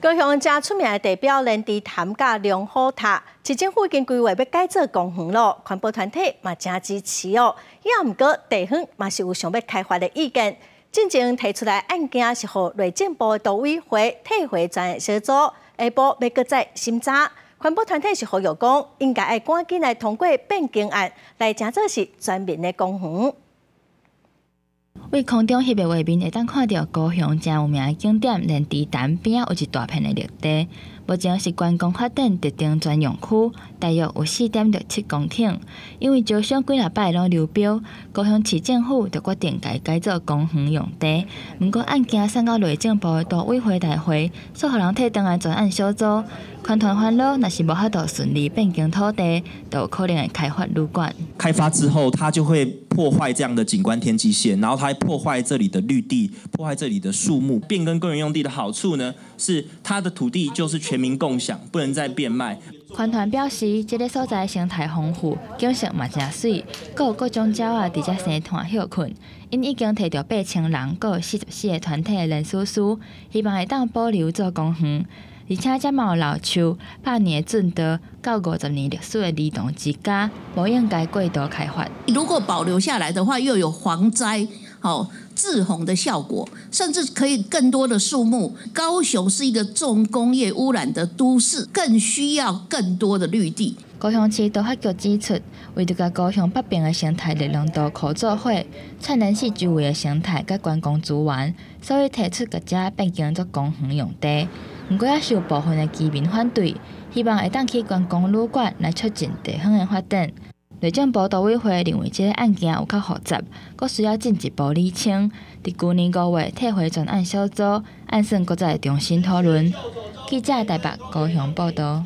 高雄誠出名的地標連池潭佮龍虎塔，市政府已經規劃欲改做公園囉，環保團體嘛誠支持哦。也毋過地方嘛是有想欲開發的意見，進前提出來案件是予內政部的都委會退回專案小組，下步欲閣再審查。環保團體是呼籲講，應該愛趕緊來通過變更案，來成做是全民的公園。佇空中翕的畫面會當看著高雄誠有名的景點連池潭邊仔有一大片的綠地，目前是觀光發展特定專用區，大約有4.67公頃。因為招商幾若擺攏流標，高雄市政府就決定共伊改做公園用地。毋過案件送到內政部的都委會大會，煞予人退轉來專案小組。環團煩惱，若是無法度順利變更土地，就有可能會開發旅館。開發之後，它就會破壞這樣的景觀天際線，然後它會破壞這裡的綠地，破壞這裡的樹木。變更公園用地的好處呢，是它的土地就是全民共享，不能再變賣。環團表示，這个所在生態豐富，景色嘛誠媠，閣有各種鳥仔佇遮生湠歇睏。𪜶已經提著8000人，閣有44个團體的聯署書，希望會當保留做公園。而且遮嘛有老樹、百年的圳道、佮50年歷史的兒童之家，無應該過度開發。如果保留下來的話，又有防災、哦滯洪的效果，甚至可以更多的樹木。高雄是一個重工業污染的都市，更需要更多的綠地。高雄市都發局指出，為著共高雄北邊的生態綠廊道箍做伙，串聯市周圍的生態佮觀光資源，所以提出共遮變更做公園用地。毋過，猶是有部分的居民反對，希望會當起觀光旅館來促進地方的發展。內政部都委會認為這个案件有較複雜，閣需要進一步理清。佇舊年5月退回專案小組，按算閣再重新討論。記者台北高雄報導。